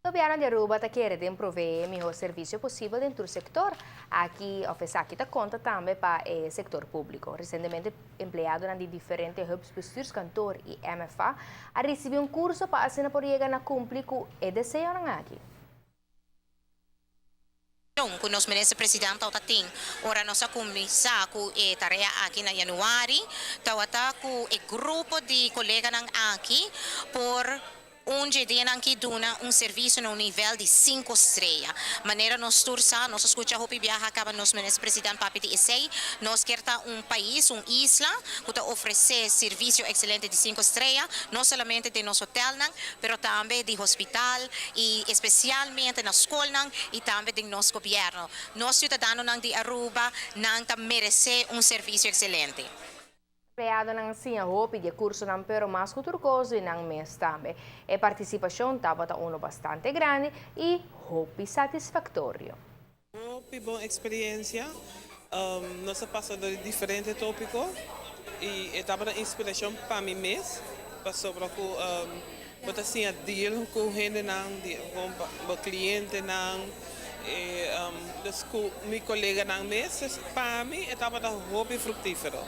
Gobierno di Aruba ta kere den provee miho servicio posibel den tur sector. Aki, of esaki ta conta tambe pa e sector publico. Recientemente empleadonan di diferente hubs, bestuurskantoor y MFA a ricibi un curso pa asina por yega na cumpli cu e deseonan aki. Cu nos minister presidente tin ora nos a cuminsa cu e tarea aki na januari, tawata cu e grupo di coleganan aki por un dia cu duna un servicio na un nivel di 5 strea. Manera nos tur sa, nos a scucha hopi biaha caba nos minister presidente papia di esey, nos kier ta un pais, un isla, cu ta ofrece servicio excelente di 5 strea, no solamente di nos hotelnan, pero tambe di hospital y especialmente na scolnan y tambe di nos gobierno. Nos ciudadanonan di Aruba, nan ta merece un servicio excelente. Empleadonan a siña hopi di e cursonan, pero mas cu tur cos nan mes tambe. E participacion tabata uno bastante grandi y hopi satisfactorio. Hopi bon experiencia. Nos a pasa door diferente topico y tabata inspiracion pa mi mes, pasobra cu bo ta siña deal cu hendenan, cu clientenan, y dus cu mi coleganan mes, pa mi tabata hopi fructifero.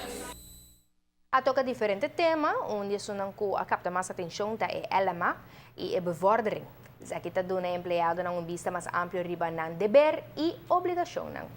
A toca diferente tema, unda esunnan cu a capta mas atencion ta e LMA y e bevordering. Esaki ta duna empleadonan un bista mas amplio riba nan deber y obligacionnan.